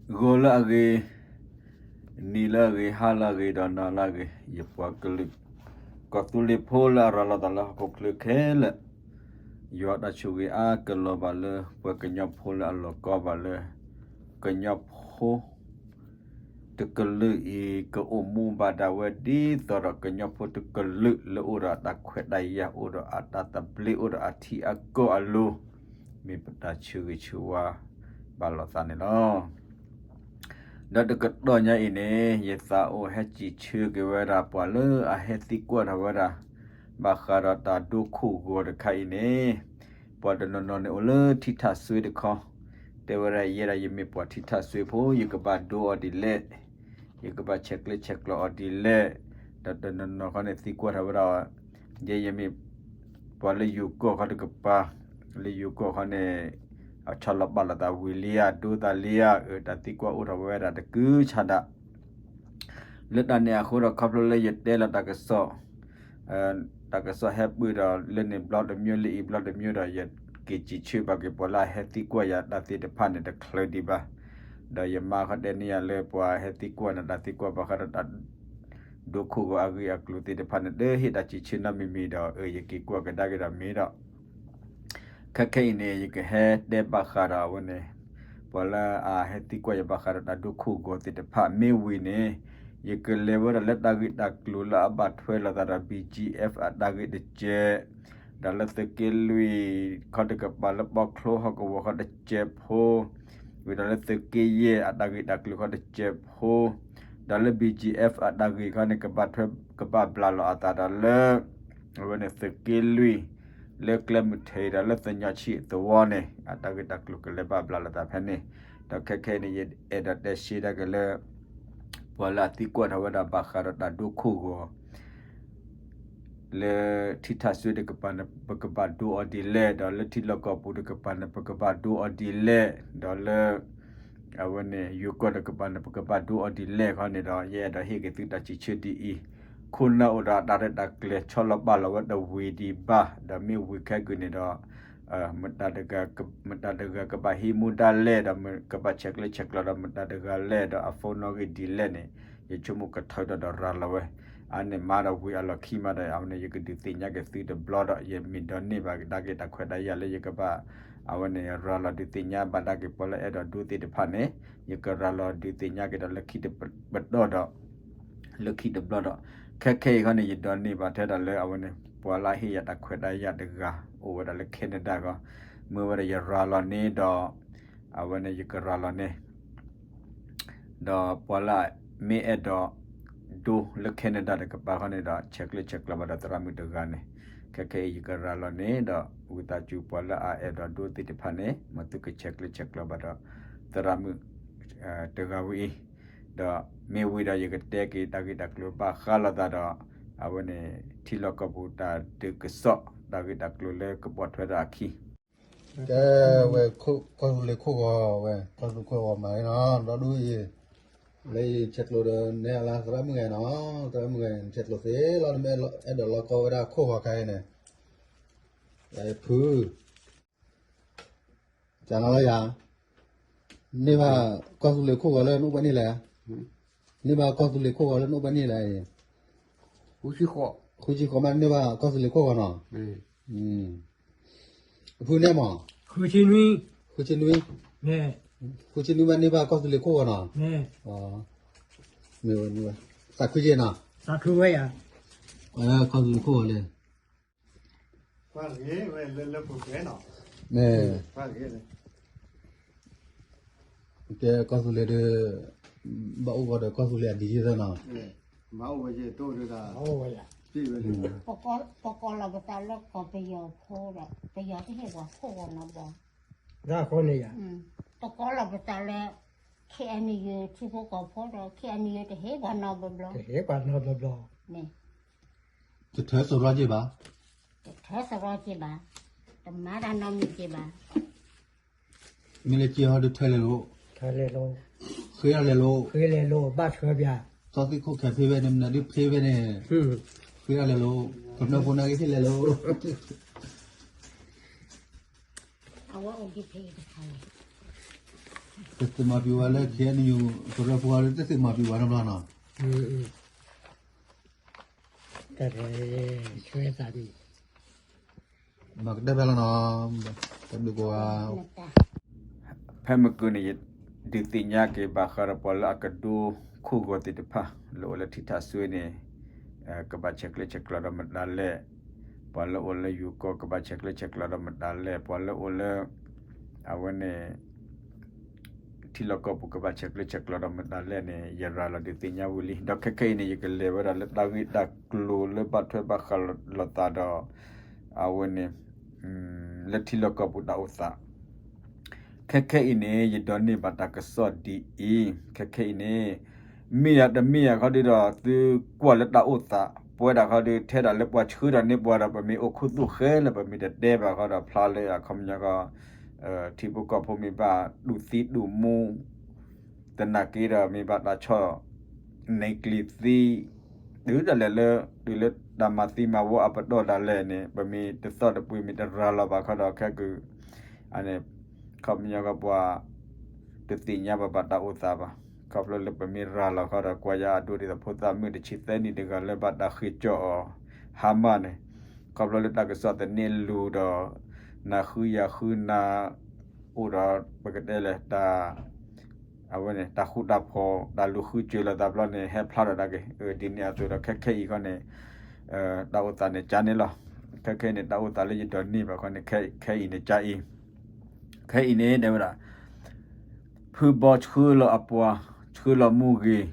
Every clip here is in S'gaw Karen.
ဂီၤလၢအဂ့ၤ, နံၤလၢအဂ့ၤ, ဟါလၢအဂ့ၤ, ဒီးနၤလၢအဂ့ၤ, ယပှၤကလုာ် ကီၢ်သူလ့ၤဖိလၢအရၤလီၤသးလၢဟီၣ်ခိၣ်ချၢခဲလၢာ်, ယွၤတၢ်ဆိၣ်ဂ့ၤအါကလီၤဘၣ်လၢ ပှၤကညီဖိလၢအလီၢ်ကီဘၣ်လၢ ကညီဖိ တကလုာ်အံၤ ကအိၣ်မူဘၣ်ဒၣ်ဝဲဒ်သိးဒီး ကညီဖိတကလုာ်လၢအိၣ်ဒီးအတၢ်ခွဲးတၢ်ယာ် အိၣ်ဒီးအတၢ်သဘျ့ အိၣ်ဒီးအထံအကီၢ်အလိၤ, မ့ၢ်ပတၢ်ဆၢဂ့ၤဆၢဝါဘၣ်လိာ်သးန့ၣ်လီၤ. ဒီးတကတီၢ်ညါအံၤန့ၣ် ယသးအိၣ်ဟဲစံးဆၢက့ၤဝဲဒၣ် ပှၤလၢအဟဲသံကွၢ်ထီၣ်ဝဲဒၣ် ဘၣ်ဃးဒီးတၢ်ဒိခိၣ်ဂီၤတခါအံၤန့ၣ်, ပှၤတနီၤနီၤန့ၣ်အိၣ်လၢထံထၣ်စွ့တခီ, တဲဝဲဒၣ် ယဲဒၣ်ယမ့ၢ်ပှၤထံထၣ်စွ့ဖိ ယကဘၣ်ဒိအီၤဒ်လဲၣ်, ယကဘၣ်ဆဲးကျၢဆဲးကျိးအီၤဒ်လဲၣ်, ဒီးတနီၤနီၤခီန့ၣ်သံကွၢ်ထီၣ်ဝဲဒၣ် ယဲယမ့ၢ်ပှၤလၢယိၤကီၢ်ခီတကပၤ, လၢယိၤကီၢ်ခီန့ၣ် အဆီလီၤပာ်လီၤသးဝံၤလံဧါ ဒိသးလံဧါ, အတၢ်သံကွၢ်အိၣ်ထီၣ်ဝဲဒၣ်တကုၤဆးဒး လၢတၢ်န့ၣ်အဃိဒီး ခီဖျိလၢယတဲလီၤတၢ်ကစီၣ်, တၢ်ကစီၣ်ဟဲပၢၢ်ဒီးလၢန့ၣ်ဘျီတမံၤလၢအံၤဘျီတမံၤဒီး ယက့ၤစံးဆၢဘၣ်က့ၤပှၤလၢအဟဲသံကွၢ်ယၤတၢ်သ့ၣ်တဖၣ်န့ၣ် တချုးဒံးဘၣ်, ဒီးယမါခီတဲန့ၢ်ယၤလၢပှၤဟဲသံကွၢ်န့ၣ် တၢ်သံကွၢ်ဘၣ်ဃးဒီးတၢ် ဒိခိၣ်ဂီၤအဂ့ၢ်အကျိၤသ့ၣ်တဖၣ်န့ၣ် တဟ့ၣ်တၢ်စံးဆၢနီတမံၤမံၤဒီး အၢ ယက့ၤကွၢ်ကဒါက့ၤဒီးမ့ၢ်ဒီး ခဲခဲအံၤန့ၣ် ယကဟဲတဲဘၣ်ဃးဒီးအဝဲန့ၣ် ပှၤလၢအဟဲသံကွၢ်ယၤဘၣ်ဃးဒီးတၢ်ဒိခိၣ်ဂီၤသ့ၣ်တဖၣ် မ့ၢ်ဝံၤန့ၣ် ယကလဲၤဝဲဒၣ်လၢတၢ်ဂ့ၢ်တၢ်ကျိၤလၢအဘၣ်ထွဲလိာ်သးဒီး ဘံၣ်ကၠံၣ်အဲၣ်ဖ် အတၢ်ဂ့ၢ်တစဲး, ဒီးလၢသုးက့လွံၢ်ခီတကပၤလၢပီချိဟီၣ်ကဝီၤခီတစဲးဖိ, ဝံၤဒီးလၢသုးက့ယဲၢ်အတၢ်ဂ့ၢ်တၢ်ကျိၤခီတစဲးဖိ, ဒီးလၢ ဘံၣ်ကၠံၣ်အဲၣ်ဖ် အတၢ်ဂ့ၢ်ခီန့ၣ် ကဘၣ်ထွဲ ကဘၣ်ဘျးလီၤအသးဒီးလၢ အဝဲန့ၣ်သုးက့လွံၢ် လၢကျဲမုၢ်ထံးဒီးလၢသညီဆံးသဝီန့ၣ် အတၢ်ဂ့ၢ်တၢ်ကျိၤကလဲၤဘၣ်ဘျးလိာ်သးဖဲန့ၣ်, ဒီးခဲခဲအံၤန့ၣ် ယအဲၣ်ဒိးတဲရှဲဒၣ်က့ၤလၢ ပှၤလၢအသံကွၢ်ထီၣ်ဝဲဒၣ်ဘၣ်ဃးဒီးတၢ်ဒိခိၣ်ဂီၤ လၢထံထၣ်စွ့တကပၤန့ၣ် ပကဘၣ်ဒိအီၤဒ်လဲၣ်, ဒီးလၢထံလီၢ်ကီၢ်ပူၤတကပၤန့ၣ် ပကဘၣ်ဒိအီၤဒ်လဲၣ်, ဒီးလၢ အဝဲန့ၣ် ယိၤကီၢ်တကပၤန့ၣ် ပကဘၣ်ဒိအီၤဒ်လဲၣ်ခီန့ၣ်ဒီး ယအဲၣ်ဒိးဟ့ၣ်က့ၤသုတၢ်စံးဆၢဒ်အံၤ, ခိၣ်နၢ်အိၣ်ဒီးအတၢ်ရဲၣ်တၢ်ကျဲၤဆီလီၤပာ်လီၤဝဲတဝံၤဒံးဘၣ်, ဒီးမ့ၢ်ဝံၤခဲကုာ်န့ၣ်ဒီး မတၤတဂၤကဘၣ်ဟံးမူဒါလဲၣ်, ဒီးကဘၣ်ဆဲးကျၢဆဲးကျိးဒီးမတၤတဂၤလဲၣ်, ဒီးအ phone နီၣ်ဂံၢ်ဒ်လဲၣ်န့ၣ် ယဆိကမိၣ်ကထၢထီၣ်ဒီးရၤလီၤဝဲ, အန့ၣ်မၤဒီးဝံၤအလီၢ်ခံမးဒီး အဝဲန့ၣ် ယကဒုးသ့ၣ်ညါက့ၤသုတဘျီဒီး ယမ့ၢ်ဒိးန့ၢ်ဘၣ်ကဒါက့ၤတၢ်ခွဲးတၢ်ယာ်လၢယကဘၣ် အဝဲန့ၣ် ရၤလီၤဒုးသ့ၣ်ညါဘၣ်ဒၣ်က့ၤပှၤလၢအဲၣ်ဒိးဒိသ့ၣ်တဖၣ်န့ၣ် ယကရၤလီၤဒုးသ့ၣ်ညါက့ၤဒီးလၢခံတပတီၢ်ဒီး လၢခံတဘျီဒီး ခဲခဲအံၤခီန့ၣ် ယဒိးန့ၢ်ဘၣ်ထဲဒၣ်လၢအဝဲန့ၣ် ပှၤလၢအဟ့ၣ်ယၤတၢ်ခွဲးတၢ်ယာ်တဂၤ အိၣ်ဝဲဒၣ်လၢ Canada ဂီၢ်, မ့ၢ်ဝဲဒၣ်ယရၤလီၤန့ၣ်ဒီး အဝဲန့ၣ်ယကရၤလီၤန့ၣ် ဒီးပှၤလၢမ့ၢ်အဲၣ်ဒိးဒိလၢ Canada တကပၤခီန့ၣ်ဒီး ဆဲးကျၢဆဲးကျိးဘၣ်ဒီးသရၣ်မုၣ်တဂၤန့ၣ်, ခဲခဲအံၤယကရၤလီၤန့ၣ်ဒီး ဝံသးစူၤပှၤလၢအအဲၣ်ဒိးဒိသ့ၣ်တဖၣ်န့ၣ် မ်သုကဆဲးကျၢဆဲးကျိးဘၣ်ဒီးသရၣ်မုၣ်တဂၤဝဲအံၤ, ဒီးမ့ၢ်ဝံၤဒီးယကတဲက့ၤတၢ်ဂ့ၢ်တၢ်ကျိၤဘၣ်ဃးလိာ်သးဒီး အဝဲန့ၣ် ထံလီၢ်ကီၢ်ပူၤတၢ်ဒုးကစီၣ် တၢ်ဂ့ၢ်တၢ်ကျိၤလၢကပိာ်ထွဲဒီးအခံ ကဲဝဲ ကီၢ်သူလ့ၤခိၣ်ဂီၤဝဲ ကီၢ်သူလ့ၤခိၣ်ဂီၤမၤန့ၣ်နီၤ ဒီဒူၣ်အံၤ, လၢယဆဲးကျိးဒီးနဲအလါသရၣ်မုၣ်ဂၤနီၤ, သရၣ်မုၣ်ဂၤန့ၣ် ဆဲးကျိးသ့လီၤ နမ့ၢ်အဲၣ်ဒိးလီၤကီဝဲဒၣ်ခိၣ်ဂီၤခါအံၤန့ၣ်, ယဖု ကနလီၤယၤ, န့ၢ်ဘၣ်ကီၢ်သူလ့ၤခိၣ်ဂီၤလၢနအိၣ်ဘၣ်န့ၣ်လဲၣ်, န့ၢ်ဘၣ်ကီၢ်သူလ့ၤခိၣ်ဂီၤလၢနအိၣ်ဘၣ်န့ၣ်လဲၣ်, ဃုဆံဃိးမးန့ၢ်ဘၣ်ကီၢ်သူလ့ၤခိၣ်ဂီၤနီၤ, အဖုန့ၣ်မး, ဃုဆံနွံ, ဃုဆံနွံမးန့ၢ်ဘၣ်ကီၢ်သူလ့ၤခိၣ်ဂီၤနီၤ, သးခုက့ၤနီၤ, သးခုဝဲယၤ, ကီၢ်သူလ့ၤခိၣ်ဂီၤလၢ ကဲကီၢ်သူလ့ၤဒီး ဘၣ်အိၣ်ဂီၤဒီးကီၢ်သူလ့ၤအဒံးယဲၢ်သၢနီၤ, ပကိးလီၤပသးလၢကီၢ်ပယီၤဖိဒီး ပယီၤတဟ့ၣ်ပှၤခိၣ်ဂီၤနီတဘျီ, ပကိးလီၤပသးလၢ KNU ထံဖိကီၢ်ဖိဒီး KNU တဟ့ၣ်ပှၤနီတဘျီ, တဟ့ၣ်ပှၤနီတဘျီ, တထၢစရီက့ၤဘၣ်, တထၢစရီက့ၤဘၣ်, တမၤတၢ်နီတမံၤက့ၤဘၣ်, မ့ၢ်လၢက့ၤဟီဒုးထၢလဲၤလိၤ, ထၢလဲၤလိၤ, ဃ့လဲၤလိၤ, ဃ့လဲၤလိၤ ဘၣ်ဆှၢပၠး, သီသံခိၣ်ခဲဖ့ဝဲန့ၣ် မနုၤဒုးဖ့ဝဲန့ၣ်, ဃ့လဲၤလိၤ, ကမျၢၢ်ဖိနာ်က့ၤဟ့ၣ်လဲၤလိၤ, အဝဲအိၣ်ဒုးဖ့တခါလဲၣ် တသုးမၤပျံၤဝဲလၢ ခ့ၣ်အဲၣ်ယူၣ် ကရၢဖိအံၤ တသုးမၤပျံၤဝဲနီတဘျီနီၤ. မၤကတၢၢ်ဖဲလီၤနီၤ, တဒုးကဝါ ဖဲမုၢ်ကုၢ်န့ၣ် ယဒုးသ့ၣ်ညါက့ၤဘၣ်ဃးဒီးပှၤလၢအကဒိခိၣ်ဂီၤသ့ၣ်တဖၣ် လၢအိၣ်လၢထံထၣ်စွ့န့ၣ် ကဘၣ်ဆဲးကျၢဆဲးကျိးဒီးမတၤလဲၣ်, ပှၤလၢအိၣ်လၢယိၤကီၢ် ကဘၣ်ဆဲးကျၢဆဲးကျိးဒီးမတၤလဲၣ်, ပှၤလၢအိၣ်လၢ အဝဲန့ၣ် ထံလီၢ်ကီၢ်ပူၤ ကဘၣ်ဆဲးကျၢဆဲးကျိးဒီးမတၤလဲၣ်န့ၣ် ယရၤလီၤဒုးသ့ၣ်ညါဝံၤလံ. ဒီးခဲခဲအံၤန့ၣ် ယကလဲၤဝဲဒၣ်လၢတၢ်ဂ့ၢ်တၢ်ကျိၤလၢဘၣ်ထွဲဘၣ်ဃးလိာ်သးဒီး အဝဲန့ၣ် လၢထံလီၢ်ကီၢ်ပူၤတၢ်အိၣ်သး ခဲခဲအံၤန့ၣ် ယဒိးန့ၢ်ဘၣ်တၢ်ကစီၣ်ဒ်အံၤ, ခဲခဲအံၤန့ၣ် မ့ၢ်ယၤတမ့ၢ်ယၤခီဒုဒီး သုကွၢ်လၢတၢ်အိၣ်သး ပဝဲဒၣ်ခီဒု ထဲဒၣ်လၢပှၤဆှၢတၢ်န့ၢ်ပှၤဒီး ပမ့ၢ်အိၣ်ခူသူၣ်ဃဲလၢပမ့ၢ်တတဲဘၣ်ခီဒီး ဖျါလၢအခီပညီခီ ထံဖိကီၢ်ဖိမ့ၢ်ဘၣ်ဒူၣ်သံဒူၣ်မူ သနာ်က့ဒီးမ့ၢ်ဘၣ်တၢ်ဆီၣ် န့ၢ်ကျံၤသံ တုၤဒၣ်လဲာ်လၢ တုၤလၢတၢ်မၤသံမၤဝီအပတီၢ်ဒၣ်လဲာ်န့ၣ် ပမ့ၢ်တသီၣ်တပှ့ၤမ့ၢ်တရၤလီၤဘၣ်ခီဒီး ခဲကုၢ် အခီပညီခီပှၤ တသ့ၣ်ညါဘၣ်ဘၣ်တၢ်အိၣ်သးဘၣ်. ခီဖျိလၢပမ့ၢ်ရၤလီၤခီဒီး ကွၢ်ယၤအဒိဒ်သိးဖိသၣ်မုၣ်တဆံသၢနံၣ်တဂၤလၢဘၣ်တၢ်ဃ့ကၠီၣ်အီၤ ဟါမၢ်န့ၣ် ခီဖျိလၢတၢ်ကစီၣ်သန့လူၤဒီး နၤဃုယၤဃုနၤ အိၣ်ဒီးပကတဲလဲၣ် တၢ် အဝဲန့ၣ် တၢ်ဃူတၢ်ဖိး တၢ်လူၤဃုစၢၤလိာ်သးဘျီန့ၣ် ဟဲဖျါထီၣ်ဒၣ်က့ၤ ဒ်န့ၣ်အသိးဒီး ခဲခဲအံၤခီန့ၣ် တၢ်အိၣ်သးန့ၣ်ကၢန့ၣ်လီၤ. ခဲခဲအံၤန့ၣ် တၢ်အိၣ်သးလၢယဒိးန့ၢ်ဘၣ်ခီန့ၣ် ခဲအံၤန့ၣ်ကၢအံၤ ခဲအံၤန့ၣ် တဲဝဲဒၣ် ဖုဘီဆှၢလီၤအပှၤ ဆှၢလီၤမူဂ့ၤ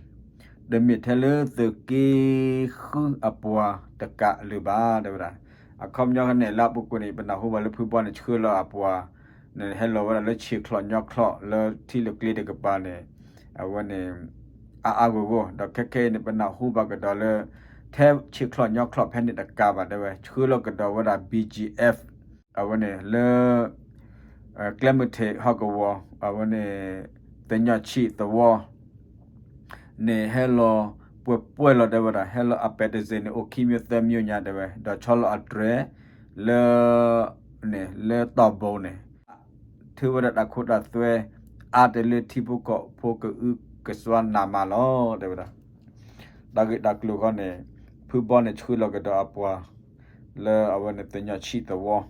တမ့ၢ်ထဲလၢသုးက့ဃုအပှၤတကးလၢၤဘၣ် တဲဝဲဒၣ်. အခီပညီန့ၣ် လၢအပူၤကွံာ်န့ၣ် ပနၢ်ဟူဘၣ်လၢဖုဘီန့ၣ် ဆှၢလီၤအပှၤ န့ၣ် ဟဲလီၤဝဲဒၣ်လၢဆံးချီၣ်ညီချီၣ် လၢထံလၢကျဲတကပၤန့ၣ် အဝဲန့ၣ် အါအါဂီၢ်ဂီၢ် ဒီးခဲခဲအံၤန့ၣ် ပနၢ်ဟူဘၣ်ကဒီးလၢ ထဲဆံးချီၣ်ညီချီၣ်ဖဲန့ၣ်တကးဘၣ် တဲဝဲ ဆှၢလီၤကဒီးဝဲဒၣ် ဘီၣ်ကၠံၣ်အ့ၣ် အဝဲန့ၣ်လၢ ကျဲမုၢ်ထံးဟီၣ်ကဝီၤ အဝဲန့ၣ် သညီၣ်ဆံးသဝီ န့ၣ် ဟဲလီၤပှဲၤပှဲၤလီၤ တဲဝဲဒၣ် ဟဲလီၤအပဲတစ့ၣ်န့ၣ် အိၣ်ခံမျိုးသၢမျိုးညါ တဲဝဲ ဒီးဆီလီၤအဒြဲ လၢ န့ၣ် လၢတီၢ်ဘိန့ၣ် ထုးဝဲဒၣ်တၢ်ခိတၢ်သွဲ အါတလၢထံဖိကီၢ်ဖိကအုကစွါနးမးလီၤ တဲဝဲဒၣ်. တၢ်ဂ့ၢ်တၢ်ကျိၤခီန့ၣ် ဖုဘီန့ၣ်ဆှၢလီၤကဒီးအပှၤ လၢအဝဲန့ၣ်သညီၣ်ဆံးသဝီ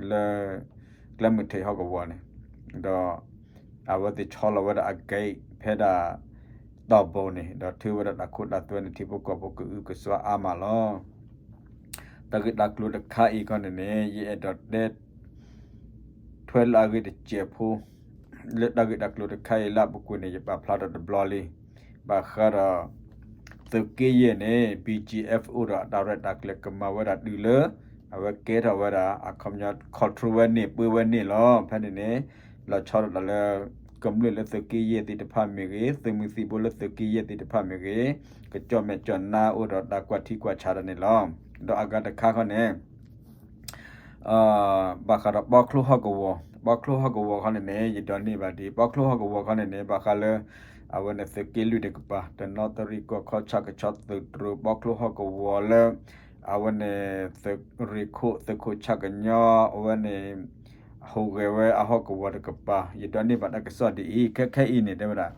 လၢ ကျဲမုၢ်ထံးဟီၣ်ကဝီၤန့ၣ် ဒီး အဝဲသ့ၣ်ဆီလီၤဝဲဒၣ်အက့ၣ် ဖဲဒၣ် တီၢ်ဘိန့ၣ် ဒီးထုးဝဲဒၣ်တၢ်ခိတၢ်သွဲန့ၣ် ထံဖိကီၢ်ဖိကအုကစွါအါမးလီၤ. တၢ်ဂ့ၢ်တၢ်ကျိၤတခါအံၤခီန့ၣ်န့ၣ် ယအဲၣ်ဒိးတဲ ထွဲလၢအဂ့ၢ်တစဲးဖိ လၢတၢ်ဂ့ၢ်တၢ်ကျိၤတခါအံၤလၢအပူၤကွံာ်န့ၣ် ယပာ်ဖျါထီၣ်တဘျီလံ. ဘၣ်ဃးဒီး သုးက့ယဲၢ်န့ၣ် ဘီၣ်ကၠံၣ်အ့ၣ် အိၣ်ဒီးအတၢ်ရဲၣ်တၢ်ကျဲၤကမၤဝဲဒၣ်တုၤလၢ အဝဲကဲထီၣ်ဝဲဒၣ် အခီပညီ control ဝဲန့ၣ် ပၢဝဲန့ၣ်လီၤ. ဖဲန့ၣ်န့ၣ် လီၤဆီဒၣ်တၢ်လၢ ကမျၢၢ်လၢသုးက့ယဲၢ်သ့ၣ်တဖၣ်မ့ၢ်ဂ့ၤ သုးမုၢ်သံၣ်ဘိလၢသုးက့ယဲၢ်သ့ၣ်တဖၣ်မ့ၢ်ဂ့ၤ ကကၠီၣ်မဲာ်ကၠီၣ်နါအိၣ်ဒီးတၢ်ကွၢ်ထံကွၢ်ဆးတၢ်န့ၣ်လီၤ. ဒီးအဂၤတခါခီန့ၣ် ဘၣ်ဃးဒီးပီချိဟီၣ်ကဝီၤ, ပီချိဟီၣ်ကဝီၤခီန့ၣ်န့ၣ် ယဒိးန့ၢ်ဘၣ်ဒ် ပီချိဟီၣ်ကဝီၤခီန့ၣ်န့ၣ် ဘၣ်ဃးလၢ အဝဲန့ၣ်သုးက့လွံၢ်တကပၤ တနီသရံၣ်ကီၢ်ခီၣ်ဆၣ်ကဆီသုးတြိၤ ပီချိဟီၣ်ကဝီၤလၢ အဝဲန့ၣ် သုးရ့ၣ်ခိၣ်သုးခိၣ်ဆၣ်ကညီ အဝဲန့ၣ် ဟူးဂဲၤဝဲအဟီၣ်ကဝီၤတကပၤ ယဒိးန့ၢ်ဘၣ်တၢ်ကစီၣ်ဒ်အံၤ ခဲခဲအံၤန့ၣ် တဲဝဲဒၣ်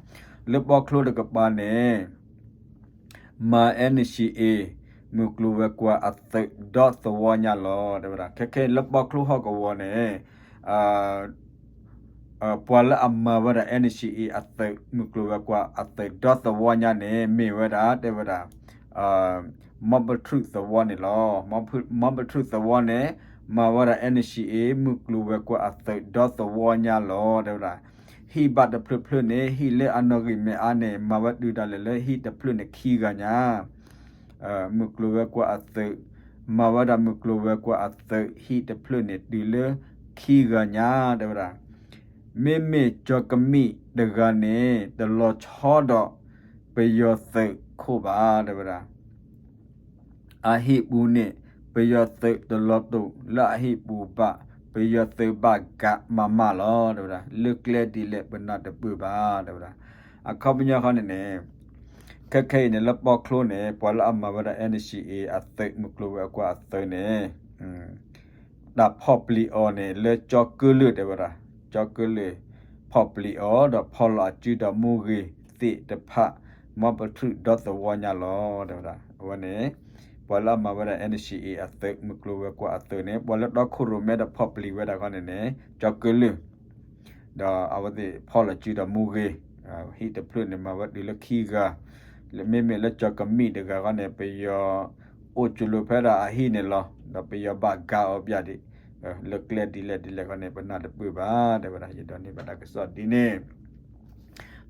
လၢပီချိတကပၤန့ၣ် မၤ NCA မုၢ်ကျိၤဝဲၤကွာ်အသုးဒီသဝီညါလီၤ တဲဝဲဒၣ်. ခဲခဲလၢပီချိဟီၣ်ကဝီၤန့ၣ် ပှၤလၢအမၤဝဲဒၣ် NCA အသုး မုၢ်ကျိၤဝဲၤကွာ်အသုးဒီသဝီညါန့ၣ် မ့ၢ်ဝဲဒၣ် တဲဝဲဒၣ် မီပထြူးသဝီန့ၣ်လီၤ. မီပထြူးသဝီန့ၣ် မၤဝဲဒၣ် NCA မုၢ်ကျိၤဝဲၤကွာ်အသုးဒီသဝီညါလီၤ တဲဝဲဒၣ်. ဟံၣ်ဘၣ်တဖျၢၣ်ဖျၢၣ်န့ၣ် ဟံၣ်လၢအနီၣ်ဂံၢ်မဲာ်အါန့ၣ် မၤဝဲတုၤဒၣ်လဲာ်လၢဟံၣ်တဖျၢၣ်န့ၣ်ခံဂၤညါ မုၢ်ကျိၤဝဲၤကွာ်အသုး မၤဝဲဒၣ်မုၢ်ကျိၤဝဲၤကွာ်အသုး ဟံၣ်တဖျၢၣ်န့ၣ်တုၤလၢခံဂၤညါ တဲဝဲဒၣ်. မ့မ့ၢ်ကၠီၤကမံးတဂၤန့ၣ် တလီၤဆီဒီးပယီၤသုးခိၣ်ဘၣ် တဲဝဲဒၣ်. အဟံၣ်ပူၤန့ၣ် ပယီၤသုးတလီၤတူာ်လၢအဟံၣ်ပူၤဘၣ် ပယီၤသုးဘၣ်ကးမးမးလီၤ တဲဝဲဒၣ်. လၢကျဲဒ်လဲၣ်ပနၢ်တပၢၢ်ဘၣ် တဲဝဲဒၣ်. အခီပညီခီန့ၣ်န့ၣ် ခဲခဲအံၤန့ၣ် လၢပီချိန့ၣ် ပှၤလၢအမၤဝဲဒၣ် NCA အသုး မုၢ်ကျိၤဝဲၤကွာ်အသုးန့ၣ် တၢ်ဖီၣ်ပျံၤအီၤန့ၣ် လၢကၠီကလုာ် တဲဝဲဒၣ်. ကၠီကလုာ် ဖီၣ်ပျံၤအီၤ ဒီးဖီၣ်လီၤအစုဒီးမူဂ့ၤသ့ၣ်တဖၣ် မ်ပထုးဒီသဝီညါလီၤ တဲဝဲဒၣ်. အဝဲန့ၣ် ပှၤလၢအမၤဝဲဒၣ် NCA အသုး မုၢ်ကျိၤဝဲၤကွာ်အသုးန့ၣ် ပှၤလၢတီခိၣ်ရိၣ်မဲဒီးဖီၣ်ပျံၤဝဲဒၣ်ခီန့ၣ်န့ၣ် ကၠီၤကလုၢ် ဒီးအဝဲသ့ၣ်ဖီၣ်လီၤစုဒီးမူဂ့ၤ, ဟံၣ်တဖျၢၣ်န့ၣ် မၤဝဲတုၤလၢခံဂၤ, လၢမ့မ့ၢ်လၢကၠီၤကမံၣ်တဂၤခီန့ၣ် ပယီၤအိၣ်ကၠိလိာ်ဖဲဒၣ်အဟံၣ်န့ၣ်လီၤ, ဒီးပယီၤဘၣ်ကါအီၤပျၢ်ဒံး, လၢကျဲဒ်လဲၣ်ဒ်လဲၣ်ခီန့ၣ် ပနၢ်တပၢၢ်ဘၣ် တဲဝဲဒၣ်. ယဒိးန့ၢ်ဘၣ်တၢ်ကစီၣ်ဒ်န့ၣ်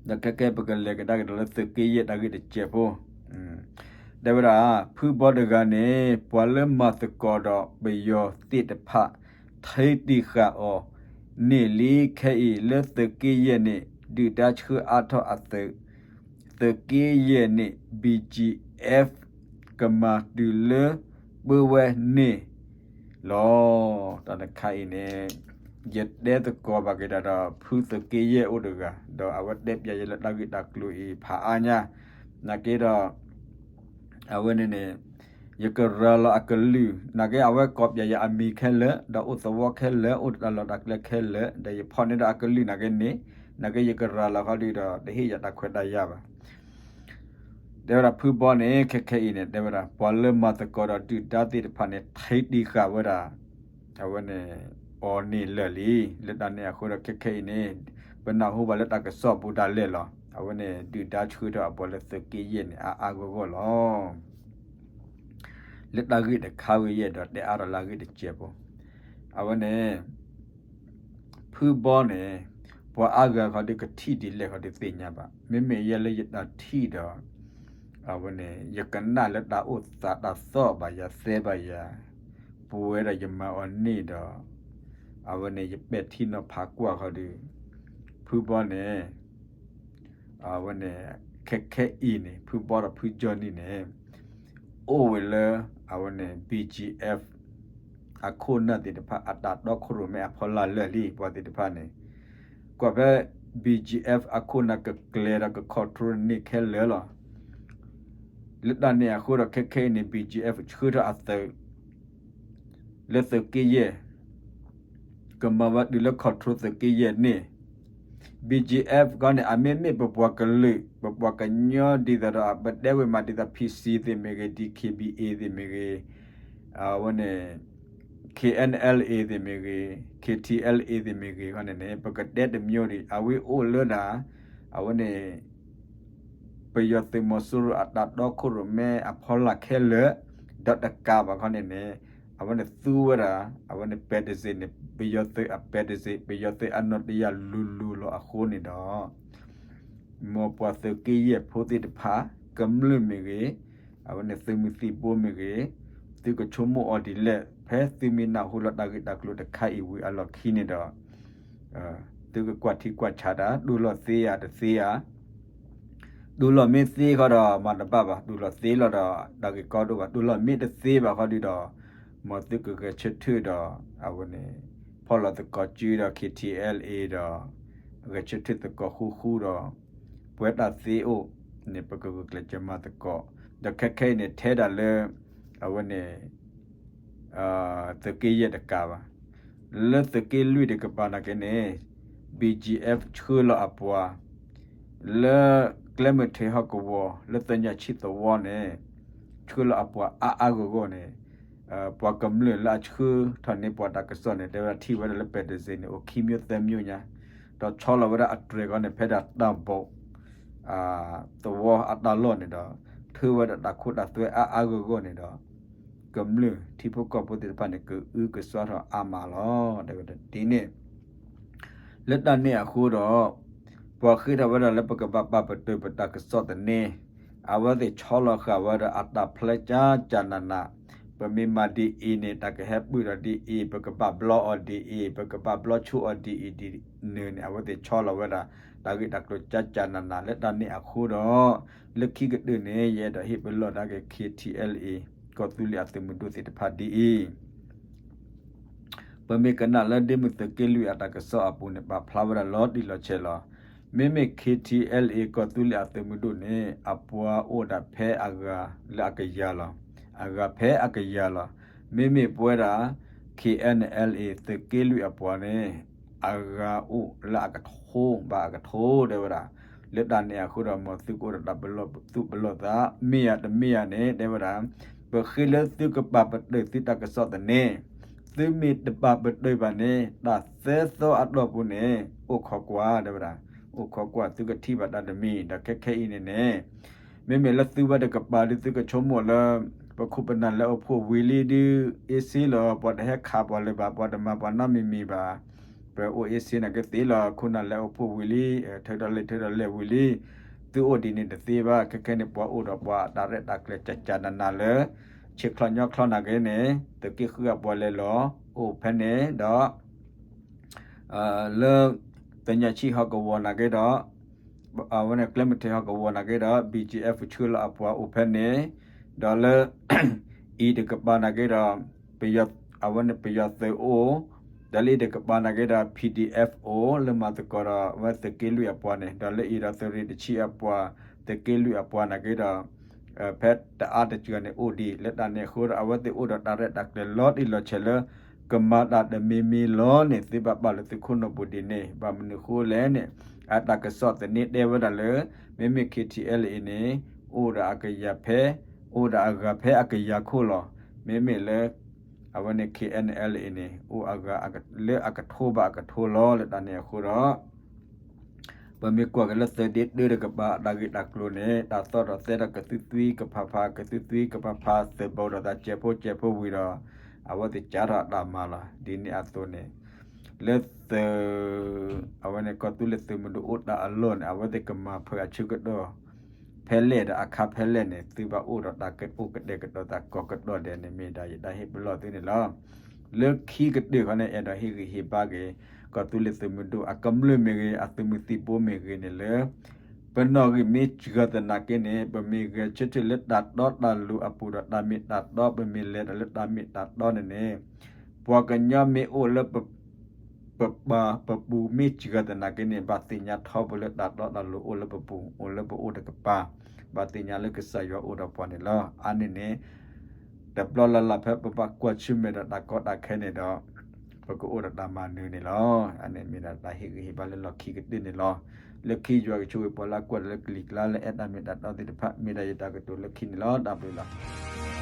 ဒီးခဲကဲပကလဲၤကဒါက့ၤဒီးလၢသုးက့ယဲၢ်တၢ်ဂ့ၢ်တစဲးဖိ, တဲဝဲဒၣ် ဖုဘီတဂၤန့ၣ် ပှၤလၢမၤသကိးဒီးပယီၤသ့ၣ်တဖၣ် ထံတံာ်ဃာ်အီၤန့ၣ်လံ. ခဲအံၤလၢသုးက့ယဲၢ်န့ၣ် ဒုၣ်ဒါဆှၢအါထီၣ်အသုး, သုးက့ယဲၢ်န့ၣ် BGF ကမၤတုၤလၢပၢဝဲန့ၣ်လီၤ. တၢ်တခါအံၤန့ၣ် ယတဲသကိးဘၣ်က့ၤတၢ်ဒီး ဖုသုးက့ယဲၢ်အိၣ်တဂၤ ဒီးအဝဲတဲပျးယဲလၢတၢ်ဂ့ၢ်တၢ်ကျိၤအံၤဖးအါညါ, နာ်က့ဒီး အဝဲန့ၣ်န့ၣ် ယကရၤလီၤအကလုၢ်, နာ်က့အဝဲကိးပျးယၤအမံၤခဲလၢာ် ဒီးအိၣ်သဝီခဲလၢာ် အိၣ်တၢ်လီၢ်တၢ်ကျဲခဲလၢာ် ဒီးယဖီၣ်န့ၢ်ဒီးအကလုၢ်နာ်က့န့ၣ်, နာ်က့ယကရၤလီၤခီဒုးဒီး တဟ့ၣ်ယၤတၢ်ခွဲးတၢ်ယာ်ဘၣ်. တဲဝဲဒၣ်ဖုဘီန့ၣ် ခဲခဲအံၤန့ၣ် တဲဝဲဒၣ် ပှၤလၢမၤသကိးဒီးဒုၣ်ဒါသ့ၣ်တဖၣ်န့ၣ် ထံတံာ်ဃာ်ဝဲဒၣ် အဝဲန့ၣ် အီၤန့ၣ်လၢာ်လံ. လၢတၢ်န့ၣ်အဃိဒီးခဲခဲအံၤန့ၣ် ပနၢ်ဟူဘၣ်လၢတၢ်ကစီၣ်ပူၤဒၣ်လဲာ်လီၤ. အဝဲန့ၣ် ဒုၣ်ဒါဆှၢထီၣ်အပှၤလၢသုးက့ယဲၢ်န့ၣ် အါအါဂီၢ်ဂီၢ်လီၤ. လၢတၢ်ဂ့ၢ်တခါဝဲယဲၢ်ဒီးတဲအါထီၣ်လၢအဂ့ၢ်တစဲးဖိ, အဝဲန့ၣ် ဖုဘီန့ၣ် ပှၤအါဂၤခီဒုးကထံၣ်ဒ်လဲၣ်ခီဒုးသ့ၣ်ညါဘၣ်. မ့မ့ၢ်ယဲလၢယတၢ်ထံၣ်ဒီး အဝဲန့ၣ် ယကနၣ်လၢတၢ်အိၣ်သးတၢ်သီၣ်ဘၣ်ယၤသဲဘၣ်ယၤ ပဝဲဒၣ်ယမၤအီၤန့ၣ်ဒီး အဝဲန့ၣ် ယပဲာ်ထံနီၤဖးကွၢ်ခီဒုး ဖုဘီန့ၣ် အဝဲန့ၣ် ခဲခဲအံၤန့ၣ် ဖုဘီဒီးဖုကၠီနံၣ်န့ၣ် အိၣ်ဝဲလၢ အဝဲန့ၣ် BGF အခိၣ်နၢ်သ့ၣ်တဖၣ် အတၢ်တီခိၣ်ရိၣ်မဲအဖီလာ်လၢာ်လံ ပှၤသ့ၣ်တဖၣ်န့ၣ် ကွၢ်ဖဲ BGF အခိၣ်နၢ်ကကျဲၤဒီးက control န့ၢ်ခဲလၢာ်လီၤ. လၢတၢ်န့ၣ်အဃိဒီးခဲခဲအံၤန့ၣ် BGF ဆှၢထီၣ်အသုး လၢသုးက့ယဲၢ် ကမၤဝဲတုၤလၢ control သုးက့ယဲၢ်န့ၣ် BGF ခီန့ၣ် အမ့မ့ၢ်ပပှၤကလုာ် ပပှၤကညီဒ်သိးဒီး ပတဲဝဲမးဒ်သိး PC သ့ၣ်မ့ၢ်ဂ့ၤ DKBA သ့ၣ်မ့ၢ်ဂ့ၤ အဝဲန့ၣ် KNLA သ့ၣ်မ့ၢ်ဂ့ၤ KTLA သ့ၣ်မ့ၢ်ဂ့ၤခီန့ၣ်န့ၣ် ပကတဲတမျိုးဒံး အဝဲအိၣ်လၢဒၣ် အဝဲန့ၣ် ပယီၤသုးမီၤစိရိၤအတၢ်တီခိၣ်ရိၣ်မဲအဖီလာ်ခဲလၢာ် ဒီးတကးဘၣ်ခီန့ၣ်န့ၣ် အဝဲန့ၣ်သူဝဲဒၣ် အဝဲန့ၣ်ပဲတစ့းန့ၣ် ပယီၤသုးအပဲတစ့း ပယီၤသုးအနီၣ်တယၢ်လူၤလူၤလီၤအဃိန့ၣ်ဒီး မ်ပှၤသုးက့ယဲၢ်ဖိသ့ၣ်တဖၣ် ကမျၢၢ်မ့ၢ်ဂ့ၤ အဝဲန့ၣ်သုးမုၢ်သံၣ်ဘိမ့ၢ်ဂ့ၤ သုကဆိကမိၣ်အီၤဒ်လဲၣ် ဖဲသုမ့ၢ်နၢ်ဟူလၢတၢ်ဂ့ၢ်တၢ်ကျိၤတခါအံၤဝံၤအလီၢ်ခံန့ၣ်ဒီး သုကကွၢ်ထံကွၢ်ဆးတၢ် ဒိလီၤသ့ဧါတသ့ဧါ ဒိလီၤမ့ၢ်သ့ဃီဒီး မၤတဘၣ်ဘၣ် ဒိလီၤသ့လီၤဒီး တၢ်ဂ့ၢ်ကီဒိၣ်ဘၣ် ဒိလီၤမ့ၢ်တသ့ဘၣ်ဃီဒုးဒီး မ်သုကဂဲၤဆၢထၢၣ်ဒီး အဝဲန့ၣ် ဖီၣ်လီၤသကိးစုဒီး KTLA ဒီး ဂဲၤဆၢထၢၣ်သကိးဃူဃူဒီး ပှဲၤတၢ်သ့အိၣ်န့ၣ် ပကဂုာ်ကျဲးစၢးမၤသကိး ဒီးခဲခဲအံၤန့ၣ် ထဲဒၣ်လၢ အဝဲန့ၣ် သုးက့ယဲၢ်တကးဘၣ် လၢသုးက့လွံၢ်တကပၤနာ်က့န့ၣ် BGF ဆှၢလီၤအပှၤ လၢကျဲမုၢ်ထံးဟီၣ်ကဝီၤ လၢသညၣ်ဆံၣ်သဝီန့ၣ် ဆှၢလီၤအပှၤအါအါဂီၢ်ဂီၢ်န့ၣ် ပှၤကမျၢၢ်လၢအဆှၢထီၣ်န့ၢ်ပှၤတၢ်ကစီၣ်န့ၣ် တဲဝဲဒၣ်ထံၣ်ဝဲဒၣ်လၢပဲတစ့းန့ၣ် အိၣ်ခံမျိုးသၢမျိုးညါ ဒီးဆီလီၤဝဲဒၣ်အတြဲၤဂီၢ်န့ၣ် ဖဲဒၣ်တၢ်ဘိး သဝီအတၢ်လီၢ်န့ၣ်ဒီး ထၢဝဲဒၣ်တၢ်ခိတၢ်သွဲအါအါဂီၢ်ဂီၢ်န့ၣ်ဒီး ကမျၢၢ်ထံဖိကီၢ်ဖိသ့ၣ်တဖၣ်န့ၣ် ကအုကစွါထီၣ်အါမးလီၤ တဲဝဲဒၣ်ဒ်န့ၣ် လၢတၢ်န့ၣ်အဃိဒီး ပှၤဃ့ထီၣ်ဝဲဒၣ်လၢပကဘၣ်ပာ်ပတုာ်ပတၢ်ကစီၣ်သန့ အဝဲသ့ၣ်ဆီလီၤဃာ်ဝဲဒၣ်အတၢ်ဖျဲကၠၢကၠၢနးနး ပမ့ၢ်မၤဒ်အံၤန့ၣ် တၢ်ကဟဲပၢၢ်ထီၣ်ဒ်အံၤ ပကဘၣ်ဘျီအီၤဒ်အံၤ ပကဘၣ်ဘျီဆိအီၤဒ်အံၤဒ်နုၤန့ၣ် အဝဲသ့ၣ်ဆီလီၤဝဲဒၣ် တၢ်ဂ့ၢ်တၢ်ကျိၤကၠၢကၠၢနးနး လၢတၢ်န့ၣ်အဃိဒီး လၢခံကတၢၢ်န့ၣ် ယအဲၣ်ဒိးဟ့ၣ်ပလီၢ်ဒၣ်က့ၤ KTLA ကီၢ်သူလ့ၤအသုးမုၢ်ဒိၣ်သ့ၣ်တဖၣ်ဒ်အံၤ ပမ့ၢ်ကနၣ်လၢဒ့မုၢ်သုးက့လွံၢ်အတၢ်ကစီၣ်အပူၤန့ၣ် ပာ်ဖျါဝဲဒၣ်လီၤတံၢ်လီၤဆဲးလီၤ. မ့မ့ၢ် KTLA ကီၢ်သူလ့ၤအသုးမုၢ်ဒိၣ်န့ၣ် အပှၤအိၣ်ဒၣ်ဖဲအဂၤလၢအကယၤလီၤ. အဂၤဖဲအကယၤလီၤ. မ့မ့ၢ်ပဝဲဒၣ် KNLA သုးက့လွံၢ်အပှၤန့ၣ် အဂၤအိၣ်လၢအကထိဘၣ်အကထိ တဲဝဲဒၣ်. လၢတၢ်န့ၣ်အဃိဒီး မ်သုကအိၣ်ဒီးတၢ်ပလီၢ်သူၣ်ပလီၢ်သး မ့ၢ်ဧါတမ့ၢ်ဧါန့ၣ် တဲဝဲဒၣ်, ပဃ့လၢသုကပာ်ပတုာ်သုတၢ်ကစီၣ်သန့, သုမ့ၢ်တပာ်ပတုာ်ဘၣ်န့ၣ် တၢ်သၢသီအတီၢ်ပူၤန့ၣ် အိၣ်ခိးကွၢ် တဲဝဲဒၣ်, အိၣ်ခိးကွၢ် သုကထံၣ်ဘၣ်တၢ်တမံၤ ဒီးခဲခဲအံၤန့ၣ်န့ၣ် မ့မ့ၢ်လၢသုဝဲတကပၤဒုး သုကဆိကမိၣ်လၢ ပခိၣ်ပနၢ်လဲၤအိၣ်ဖှိၣ်ဝံၤလံဒုး အ့စ့လီၤ ပှၤတဟဲခးပှၤလၢၤဘၣ် ပှၤတမၤပှၤနီတမံၤမံၤဘၣ်, ပအိၣ်အ့စ့နာ်က့သ့လီၤ ခိၣ်နၢ်လဲၤအိၣ်ဖှိၣ်ဝံၤလံ, ထုးထီၣ်လဲၤထုးထီၣ်လဲၤဝံၤလံ, သုအိၣ်ဒ်န့ၣ်တသ့ဘၣ်, ခဲခဲန့ၣ် ပှၤအိၣ်ဒီးပှၤတၢ်ရဲၣ်တၢ်ကျဲၤကကနနၤလၢ ဆံးချီၣ်ညီချီၣ်နာ်က့န့ၣ် သုးက့ဃုအပှၤလဲၤလီၤ အိၣ်ဖဲန့ၣ်ဒီး လၢ သညၣ်ဆံၣ်ဟီၣ်ကဝီၤနာ်က့ဒီး အဝဲန့ၣ် ကျဲမုၢ်ထံးဟီၣ်ကဝီၤနာ်က့ဒီး BGF ဆှၢလီၤအပှၤအိၣ်ဖဲန့ၣ်, ဒီးလၢ အံၤတကပၤနာ်က့ဒီး အဝဲန့ၣ်ပယီၤသုးအိၣ်, ဒီးလၢအံၤတကပၤနာ်က့ဒီး PDF အိၣ် လၢမၤသကိးဒီးအဝဲသုးက့လွံၢ်အပှၤန့ၣ်, ဒီးလၢအံၤဒီးသုးရ့ၣ်တဆံအပှၤ သုးက့လွံၢ်အပှၤနာ်က့ဒီး ဖဲတအါတစှၤန့ၣ်အိၣ်ဒံး လၢတၢ်န့ၣ်အဃိဒီး အဝဲသ့ၣ်အိၣ်ဒီးတၢ်ရဲၣ်တၢ်ကျဲၤလီၤတံၢ်လီၤဆဲးလၢ ကမၤတၢ်တမံၤမံၤလီၤန့ၣ် သုဘၣ်ပာ်လၢသုခိၣ်နူာ်ပူၤဒ်န့ၣ်, ဘၣ်မနုၤဃိလဲၣ်န့ၣ် အတၢ်ကစီၣ်သန့တဲဝဲဒၣ်လၢ မ့မ့ၢ် KTLA အံၤန့ၣ် အိၣ်ဒီးအကယၤဖဲ အိၣ်ဒီးအဂၤဖဲအကယၤခိၣ်လီၤ. မ့မ့ၢ်လၢ အဝဲန့ၣ် KNLA အံၤန့ၣ် အိၣ်အဂၤလၢအကထိဘၣ်အကထိလီၤ လၢတၢ်န့ၣ်အဃိဒီး ပမ့ၢ်ကွၢ်က့ၤလၢသုးဒ့တၢတကပၤ တၢ်ဂ့ၢ်တၢ်ကျိၤန့ၣ် တၢ်သီၣ်ဒီးသဲဒီးကသုသွံကဖးဖး ကသုသွံကဖးဖး သုးဘီဒီးသးစဲးဖိစဲးဖိဝံၤဒီး အဝဲသ့ၣ်ကးထီၣ်အတၢ်မၤလီၤ. ဒ်န့ၣ်အသိးန့ၣ် လၢသုး အဝဲန့ၣ်ကီၢ်သူလ့ၤသုးမုၢ်ဒိၣ်အိၣ်တၢ်အလီၢ်န့ၣ် အဝဲသ့ၣ်ကမၤဖုးအဆၢကတီၢ် ဖဲလဲၣ်ဒီးအခါဖဲလဲၣ်န့ၣ် သုဘၣ်အိၣ်ဒီးတၢ်ကအိၣ်ကတဲာ်ကတီၤသးကိးကတီၢ်ဒဲးန့ၣ် မ့ၢ်ဒၣ်ယတၢ်ဟ့ၣ်ပလီၢ်သုန့ၣ်လီၤ. လၢခံကတၢၢ်ခီန့ၣ် အဲၣ်ဒိးဟ့ၣ်ဂံၢ်ဟ့ၣ်ဘါက့ၤ ကီၢ်သူလ့ၤသုးမုၢ်ဒိၣ်အကမျၢၢ်မ့ၢ်ဂ့ၤ အသုးမုၢ်သံၣ်ဘိမ့ၢ်ဂ့ၤန့ၣ်လၢ ပနီၣ်ဂံၢ်မ့ၢ်စှၤသနာ်က့န့ၣ် ပမ့ၢ်ဂဲၤဆၢထၢၣ်လၢတၢ်တီတၢ်လိၤအပူၤဒီး တၢ်မ့ၢ်တၢ်တီ ပမ့ၢ်လဲၤတၢ်လၢတၢ်မ့ၢ်တၢ်တီန့ၣ်န့ၣ် ပှၤကညီမ့ၢ်အိၣ်လၢ ပပာ်ပပူၤမ့ၢ်စှၤသနာ်က့န့ၣ် ဘၣ်သ့ၣ်ညါထီဘိလၢတၢ်တီတၢ်လိၤအိၣ်လၢပပူၤ အိၣ်လၢပအိၣ်တကပၤ ဘၣ်သ့ၣ်ညါလၢကစၢ်ယွၤအိၣ်ဒီးပှၤန့ၣ်လီၤ. အါန့ၢ်န့ၣ် တဘျီလၢ်လၢ်ဖဲပဘၣ်ကွၢ်ဆၢၣ်မဲာ်ဒီးတၢ်ကီတၢ်ခဲန့ၣ်ဒီး ပကအိၣ်ဒီးတၢ်မၤနၢၤန့ၣ်လီၤ. အန့ၣ်မ့ၢ်ဒၣ်တၢ်ဟ့ၣ်ဂံၢ်ဟ့ၣ်ဘါလၢလီၢ်ခံကတၢၢ်န့ၣ်လီၤ. လၢခံယွၤကဆိၣ်ဂ့ၤပှၤလၢအကွၢ်တၢ်လၢကလံၤကျါလၢအဲၣ်တၢ်မ့ၢ်တၢ်တီသ့ၣ်တဖၣ် မ့ၢ်ဒၣ်ယတၢ်ကတိၤလၢခံန့ၣ်လီၤ. တၢ်ဘျုးလီၤ.